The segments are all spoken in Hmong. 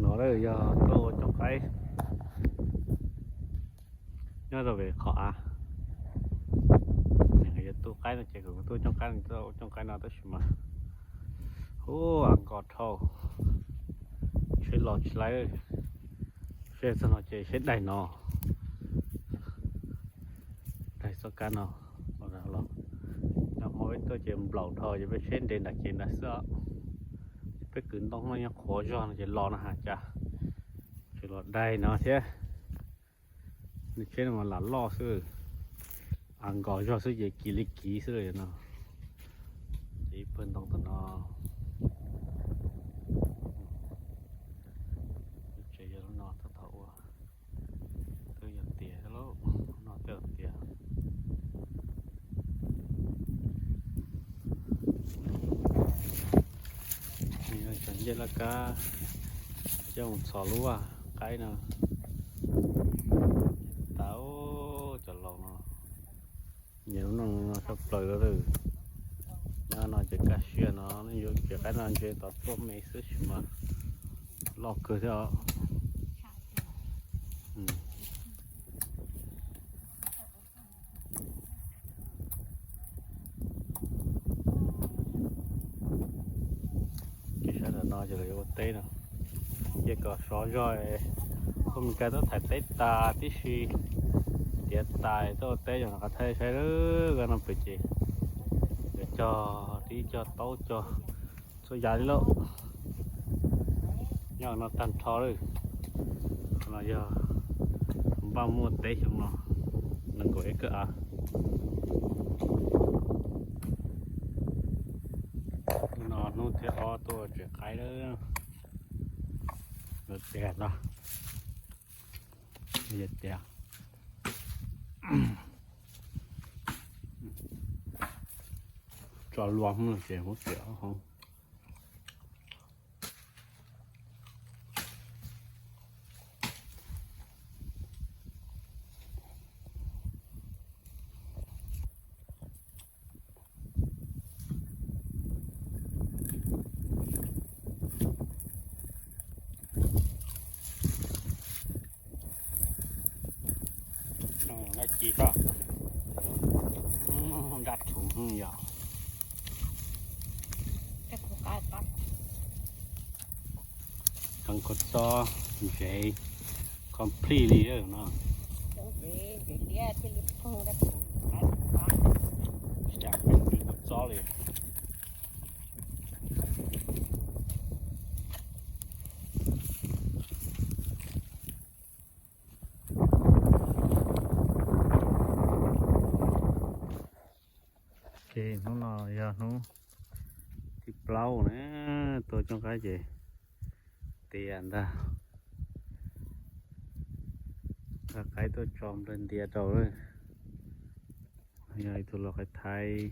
No yog tuaj ua cooj qaib nyob rau pem qhov av. Nws yog tu qaib no ces kuv tuaj ua cooj qaib no, tuaj ua cooj qaib no tab sis mas hu av nkos dhau, tsheb los tsis laib. Seb txog no ces seb daig no, daig txoj kab no los. Nag hmo peb tuaj ces nplaum dhau ces peb tsheb nres nram kev nram xwb. Peb kwv ntoo no nyob qhuav zog no ces los no has cas tseem los daig no thiab. Nws tsheb no mas lam loj xwb, av nkos zog xwb ces kiv li kiv xwb no. Ces ib pawg ntoo tom no. Tsev yog lub no tab tom ua, twb yog tiav, no twb yog tiav. Cov ncej laj kab coj mus txhos lub vaj qaib no. Tas cov laus no, nyiam lub no tshaj plaws li. Nyob no ces kaj siab no, nej yuav tsev qaib no ntshe tau tuaj me xwb sis mas loj kawg thiab os. Ces sab ntawm no ces lawv yuav ua teb no, cia kom sov zog. Ua Meskas tuaj thaiv teb tas tib si, tiav tas tuaj ua teb, yog no qhov thaij saib lawm no pem ces yuav cog dib cog taub cog txhua yam li lauj. Nyob no tag nrho lawm. No yog npaj muaj teb xyoo no, nees nkaum ib kawm av. No hnub thib ob tuaj tsev qaib lawm. Lawv tias no, tias tso luag hwv ces muab tias hauv. Dab tsi koj? Dab tsi yog? Kab khuv txob ntsev complete li no. Kab khuv txob li. Ces hnub no yog hnub thib plaub na, tuaj cooj qaib ces tiav ntag. Qaib tuaj tso nplawg ntiav rau lawm. Yog ib tug lau qaib Thaib,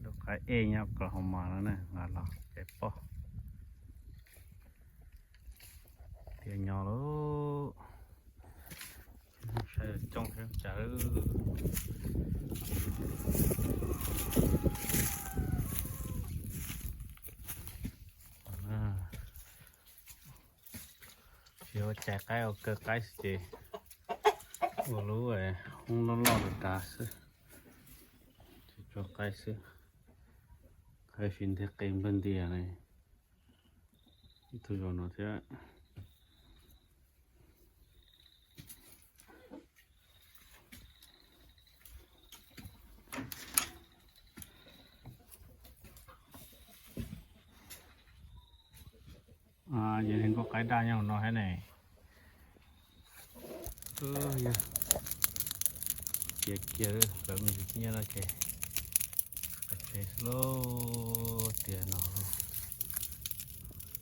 lau qaib ej nyob kom hauv mas no na, los cais pob. Tiav nyo lawm. Saib cooj thiab cas. Tsis ua cais qaib, ua kaw qaib xwb ces ua lub hoob loj loj dav dav xwb. Tsis tso qaib xwb. Qaib sis nteg qe npawg ntias ne. Ib tug zaum no thiab. Yog nkauj qaib daj nyob hauv no thiab ne. Tiav kiag lawm, me ntsis nyob no ces tsev xwb lauj, tiav no.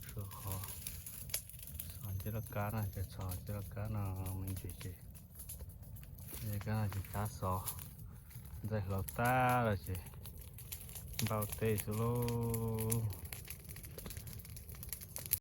Suav qhov xov nceb laj kab no, ces xov nceb laj kab no me ntsis ces, nceb kab no ces tab xov ntxaij hlau tag lawm ces npaj ua teb xwb lauj.